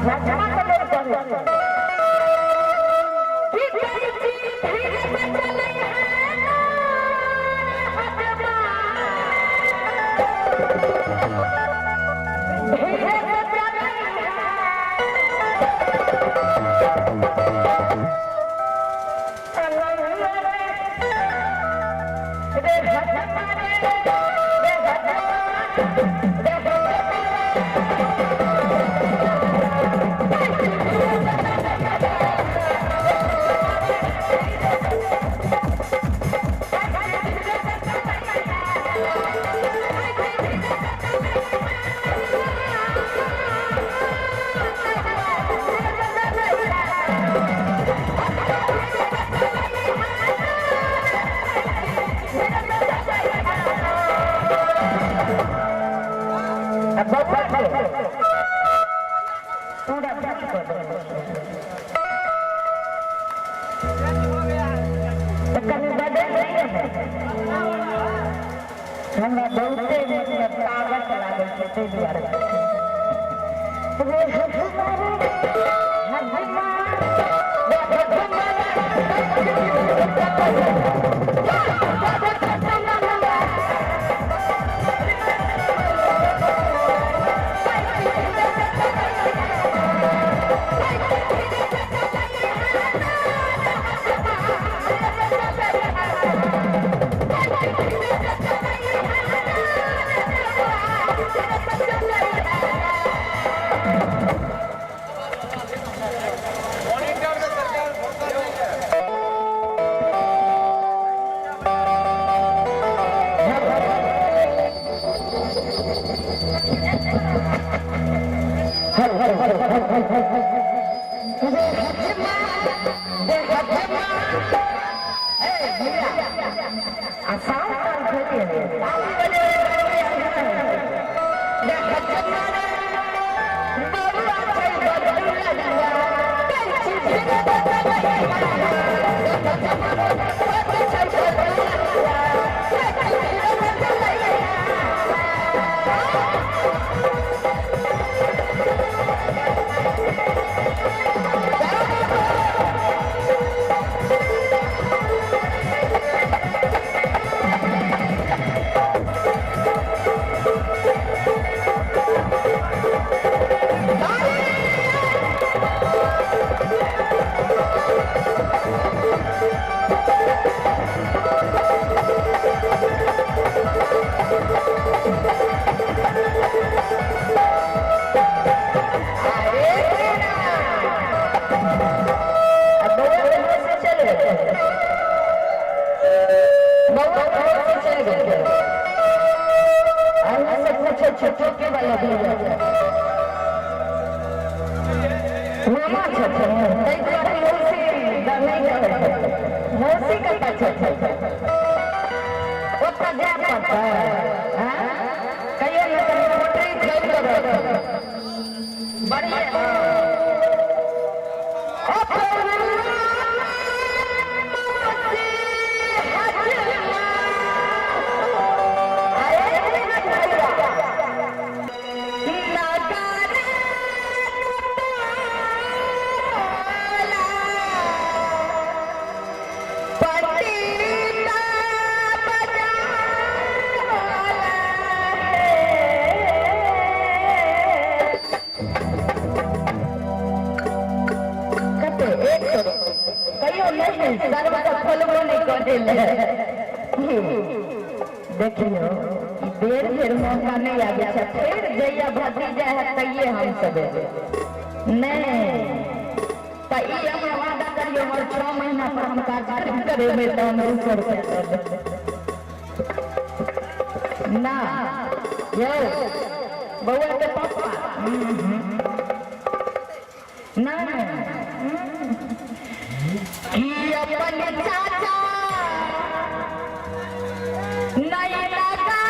हजमा के लोग कहै छै की कहै छी धीरे से चलै है हजमा धीरे से चलै है रे हजमा रे रे हजमा रे हजमा। आ बौआ के पूरा चट कऽ देलकै। तऽ कनि बदलि दियौ ने। हमरा बहुते मतलब ताकत लागै छै ताहि दुआरे। रे हजमा रे हजमा रे हजमा। मॉनिटर में सरकार भरोसा नहीं है। आ साउंड ताउंड खोलिए ने। ताली बजेबै रे हजमा रे बौआ छै बदलुआ कैची धीरे आ बौआ के होश से चलि गेल। बौआ के होश से चलि गेल। अहाँ से पूछै छी टोके वाला भैया मामा छथिन ताहि दुआरे मौसी नहि कहै छथिन। मौसी कतऽ छथिन? ओतऽ जाय पड़तै आँय? कहियो ने कनि पोटरी खोलि कऽ रखू। बढ़िआँ। कते एक सौ कहियो नहीं सरवा के खोलबो नहीं करे ले। देखियो ई बेर बेर मौका नहीं आबै छै। फेर जहिया भतीजा है तहिये हम सब एबै। नहीं तऽ ई अहाँ वादा करियो हमर 6 महीना पर हम कार्यक्रम करेबै तऽ हम 200 रुपया दऽ देबै ना। यौ बौआ के पप्पा नहीं कि अपन चाचा नहीं लगाना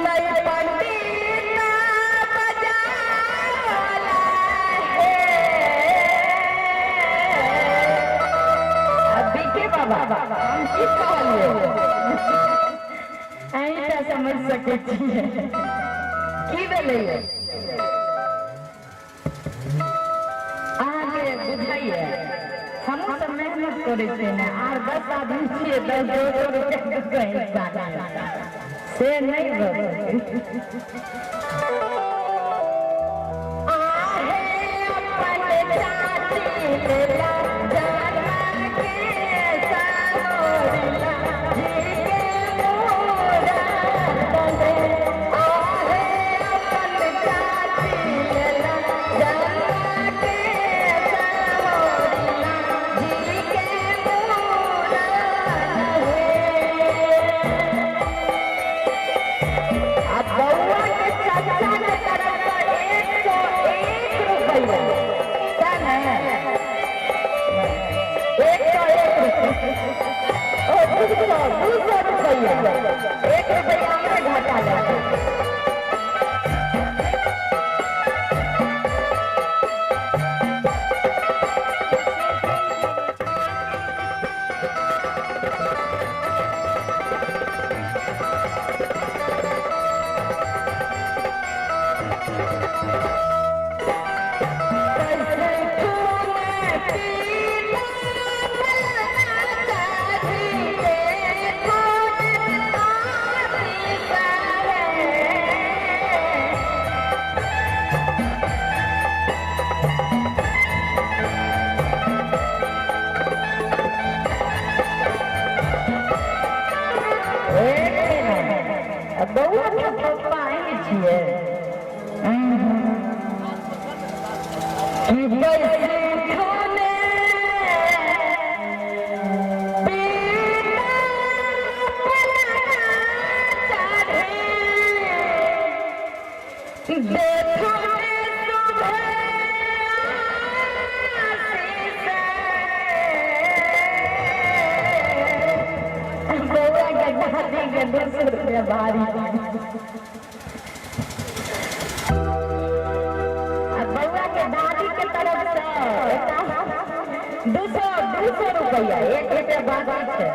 नहीं पंडित बजावला है। अब बीके बाबा हम की कहलिए? अहीं टा समझ। समझ सकै छियै की भेलैए। अहाँके बुझाइए हमहूँ सब मेहनत करै छियै ने, आर 10 आदमी छियै, 10 200 रुपैआ के हिस्सा से नहि भऽ सकै। आहे अपन चाची लेला जाना के सामोरिला जी के मोरा बने। आहे अपन चाची लेला जाना के सामोरिला जी के मोरा हे। आ बौआ के चाचा के तरफ से 101 रुपैया क्या है? 101 रुपैया, ओ 200, 200 रुपैया, 1 रुपैया हमरे घाटा लगे। कैसे तूने पीला चाची देखो आशीष है। एक मिनट, बौआ के पप्पा अहीं छियै? कि कैसे तूने पीला चढ़े देखो सुबह आशीष। बौआ के दादी के 200 रुपया भारी। आ बौआ के दादी के तरफ से 200, 200 रुपया, 1 रुपया बाकी छै।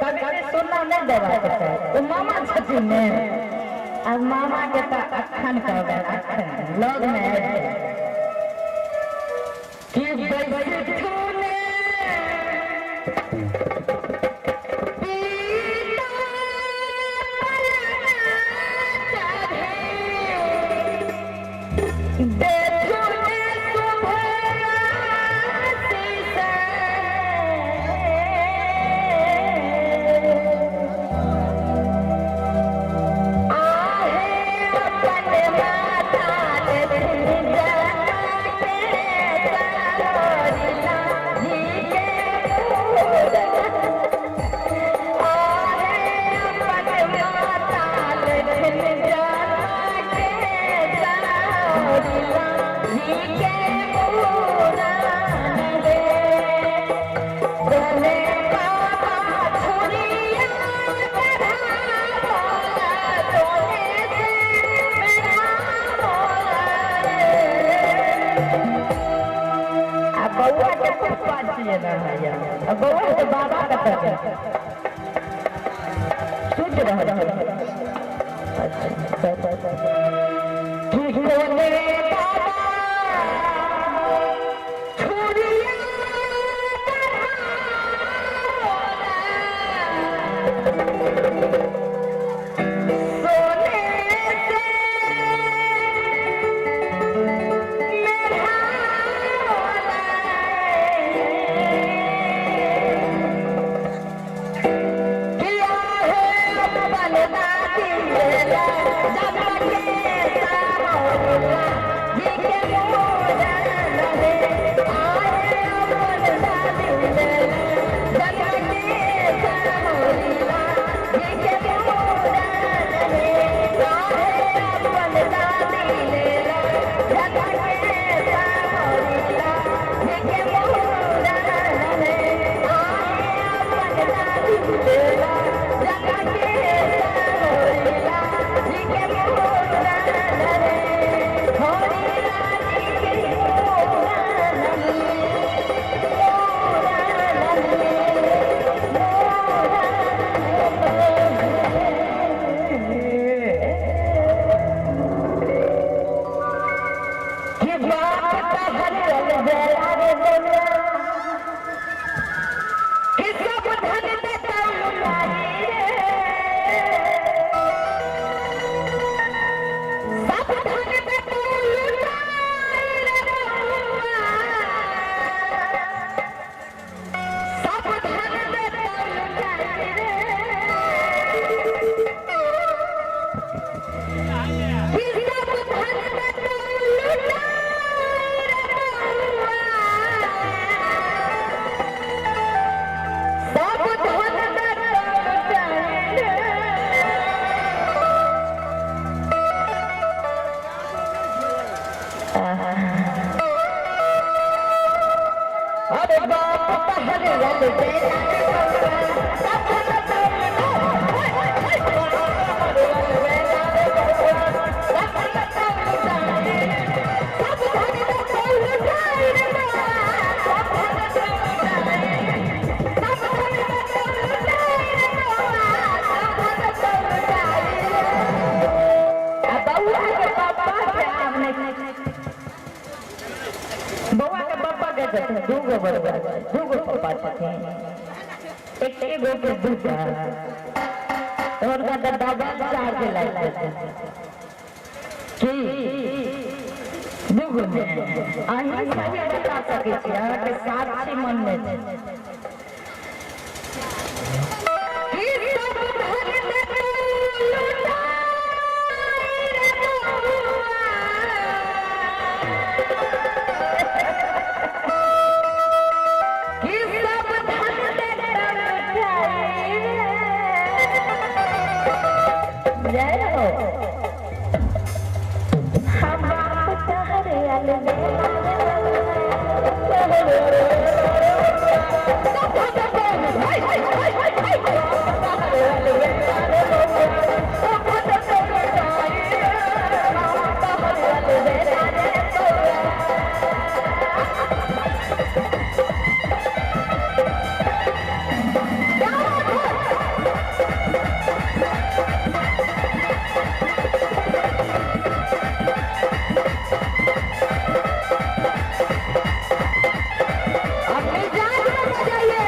कभी भी सुनना नहि देबाक चाही। ओ मामा छथिन ने, आ मामा के तऽ अखन कहबै, अखन लग मे आबि जाय कि बैठू ने पीता चढ़े देखो ने सुबह आशीष। आहे अपन माता जाना के सामोरिला जी के मोरा। आहे अपन माता जाना के सामोरिला जी के मोरा रे। बोले बाबा छुरिया बोला तोने से मेरा बोला रे। आ बौआ के पप्पा छियै ने भैया? आ बौआ के बाबा कतऽ गेल? सुति रहल छै। अच्छा, की कोने बाबा छुरिया सोने से मेरा किया है अपन दादी लेला जब के सामोरिला जी के मोरा रे। आहे अपन दादी लेला जब के सामोरिला जी के मोरा रे। आहे अपन दादी लेला जब के सामोरिला जी के मोरा रे। आहे अपन दादी लेला जब के सामोरिला जी के मोरा। बरुआ छै? दूगो पप्पा छथिन, एके गो के दूटा, तऽ हुनका तऽ डबल चार्ज लागि जेतै। की दूगो ने? अहीं सही बता सकै छी, अहाँके साक्षी मनमे छै। की सब धन देतौ लुटाइ रे बौआ? की सब धन देतौ लुटाइ रे? जय हो। हम बाप तहरे अलबेला रे अपनी जान में बजाइए।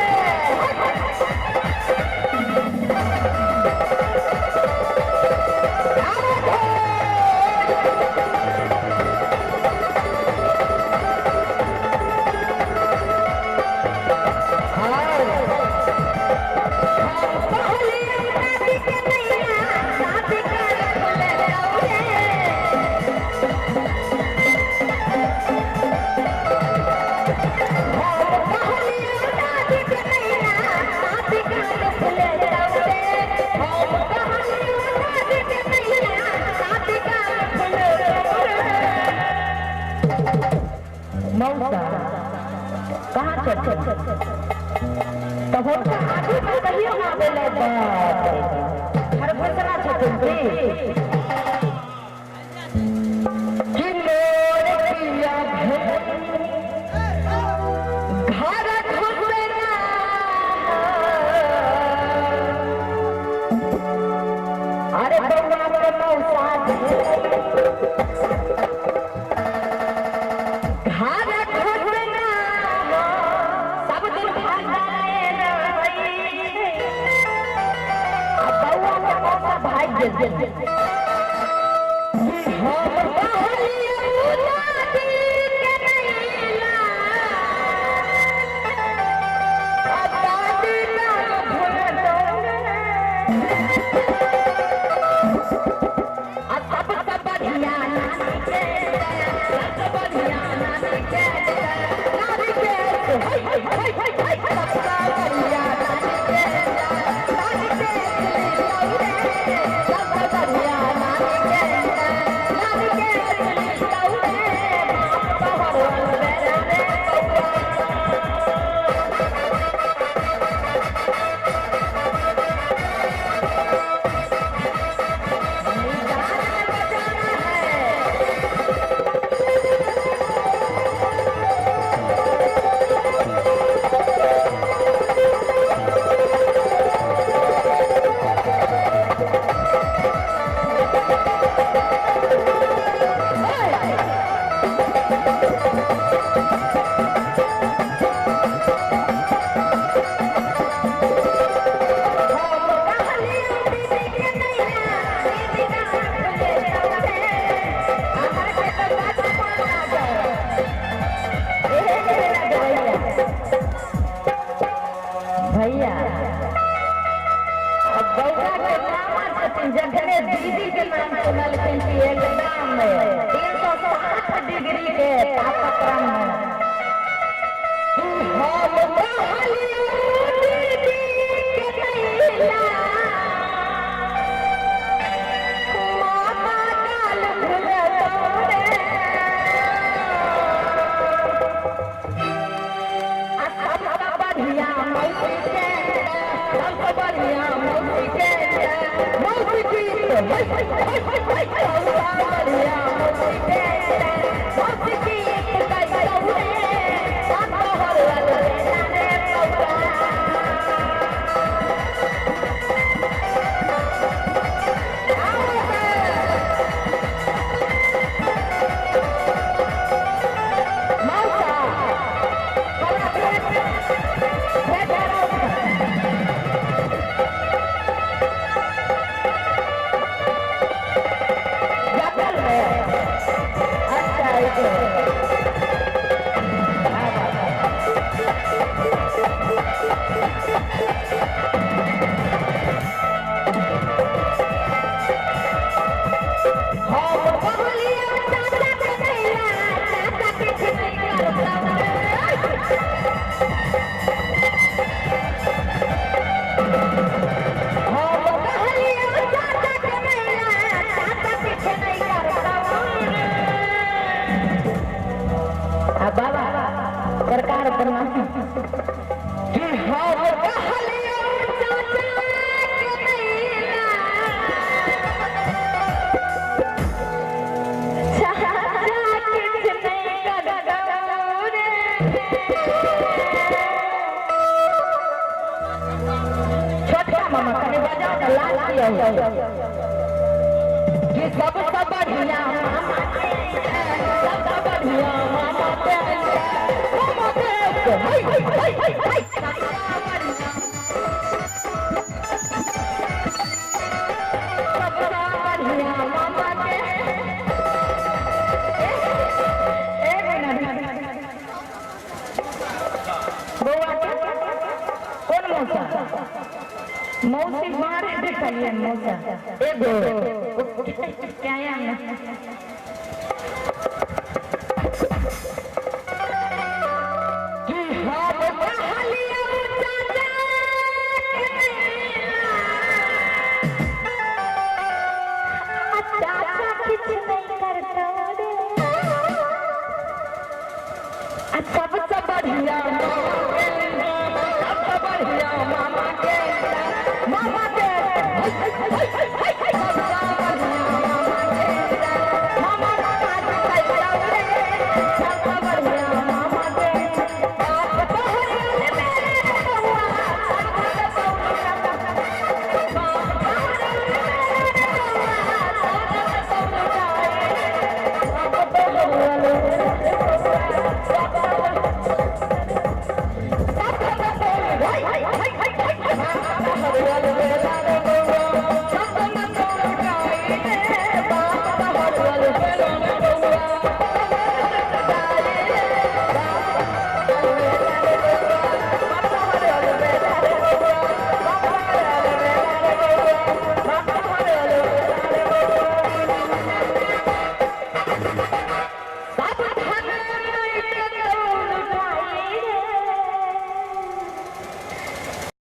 मौसा कहाँ छथिन? तऽ हुनका आगू मे कहियो ना बोले। बाप रे, खरगोशना छथिन की? कि मोर पिया भेल घर घुसना, अरे बौआ के मौसा घर घुसना। सब दिन भागले रहै छै, आ बौआ के मौसा भागि गेल। हम कहलियै दादी के नैला, आ दादी नाम भुलतौ। आ सबसँ बढ़िया नानी के, सबसँ बढ़िया नानी के, नानी के, है है है है है, सबसँ बढ़िया नानी के, नानी के रे, सबसँ बढ़िया नानी के, नानी के रे, बाप तोहर रे रे बौआ। गाना बजाना है। हम कहलियै दीदी के नैया, दीदी गाना खुले चौरे। अहाँके तऽ बचपन लागल। एहे एहे लगबैया। भैया, अब बौआ के मामा छथिन, जखने दीदी के नाम सुनलखिन कि एकदम 360 डिग्री के तापक्रम में। हम कहलियै दीदी के नैला, मामा गाल भुलतौ रे। आ सबसँ बढ़िया मौसी के, सबसँ बढ़िया मौसी के, मौसी गीत है है है है, सबसँ बढ़िया मौसी के, मौसी गीत गैतौ रे, बाप तोहर अलबेला रे बौआ। आओ मौसा, हमरा लाज कि सबसँ बढ़िया मामा के, सबसँ बढ़िया मामा के, मामा के, है, है, है, है, है, सबसँ बढ़िया, सबसँ बढ़िया मामा के। एक मिनट बौआ, कोन मौसा? मौसी मारे देखलियै मौसा एगो क्या?